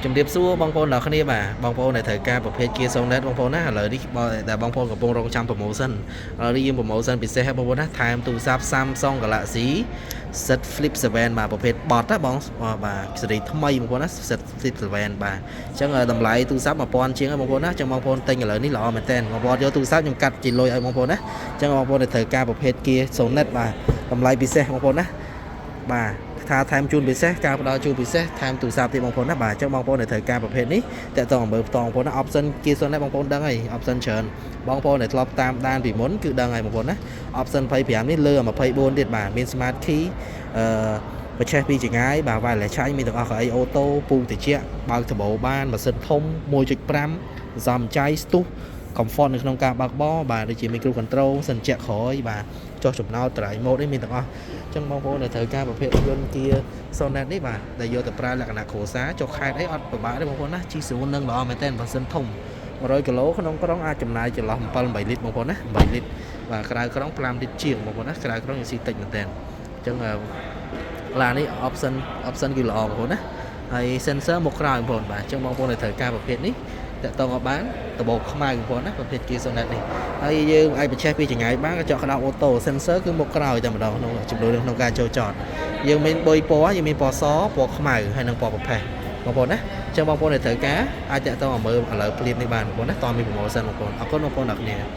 ជំរាបសួរបងប្អូនទាំងអស់គ្នាបាទបងប្អូនដែលត្រូវការប្រភេទ Kia Sonet បងប្អូនណាឥឡូវនេះបើដែលបងប្អូនកំពុងរងចាំ promotion ឥឡូវនេះយើង promotion ពិសេសហើយបងប្អូនណាថែមទូរស័ព្ទ Samsung Galaxy Z Flip 7បាទប្រភេទបត់ណាបងបាទស៊េរីថ្មីបងប្អូនណា Z Flip 7បាទអញ្ចឹងតម្លៃទូរស័ព្ទ1000ជាងហើយបងប្អូនណាអញ្ចឹងបងប្អូនទិញឥឡូវនេះល្អមែនតើបងប្អូនយកទូរស័ព្ទខ្ញុំកាត់ជាលុយឲ្យបងប្អូនណាអញ្ចឹងបងប្អូនដែលត្រូវការប្រភេទ Kia Sonet បាទតម្លៃពិសេសបងប្អូនណាបាទថាថែមជូនពិសេសការផ្ដល់ជូនពិសេសថែមទូរស័ព្ទទៀតបងប្អូនណាបាទអញ្ចឹងបងប្អូនដែលត្រូវការប្រភេទនេះតាក់ទងអំពើផ្តងបងប្អូនណា option Kia Sonet បងប្អូនដឹងហើយ option ច្រើនបងប្អូនដែលធ្លាប់តាមដានពីមុនគឺដឹងហើយបងប្អូនណា option 25នេះលើ24ទៀតបាទមាន smart key អឺបច្ចេកពីចង្ងាយបាទ wireless charge មានទាំងអស់កៅអី auto ពូកតិចបើកដបបានម៉ាស៊ីនធំ1.5សំចៃស្ទុះ comfort នៅក្នុងការបើកបរបាទដូចជាមាន cruise control សិនជាក់ក្រោយបាទចុះចំណោត drive mode នេះមានទាំងអស់អញ្ចឹងបងប្អូនដែលត្រូវការប្រភេទរថយន្ត Kia Sonet នេះបាទដែលយកទៅប្រើលក្ខណៈគ្រួសារចុះខេត្តអីអត់ពិបាកទេបងប្អូនណាជិះស្រួលនឹងល្អមែនទែនម៉ាស៊ីនធំ100គីឡូក្នុងក្រុងអាចចំណាយចន្លោះ7 8លីត្របងប្អូនណា8លីត្របាទក្រៅក្រុង5លីត្រជាងបងប្អូនណាក្រៅក្រុងយើងស៊ីតិចមែនទែនអញ្ចឹងឡាននេះ option គឺល្អបងប្អូនណាហើយ sensor មកក្រោយបងប្អូនបាទអញ្ចឹងបងប្អូនដែលត្រូវការប្រភេទនេះតាក់ទងឲ្យបានដបខ្មៅបងប្អូនណាប្រភេទ Kia Sonet នេះហើយយើងអាចបញ្ឆេះពីចង្ងាយបានកញ្ចក់ក្តោប auto sensor គឺមកក្រោយតែម្ដងក្នុងចំនួនក្នុងការចូលចតយើងមាន3ពណ៌យើងមានពណ៌សពណ៌ខ្មៅហើយនិងពណ៌ប្រផេះបងប្អូនណាអញ្ចឹងបងប្អូនដែលត្រូវការអាចតាក់ទងឲ្យមើលឥឡូវភ្លាមនេះបានបងប្អូនណាតមាន promotion បងប្អូនអរគុណបងប្អូនអរគ្នា។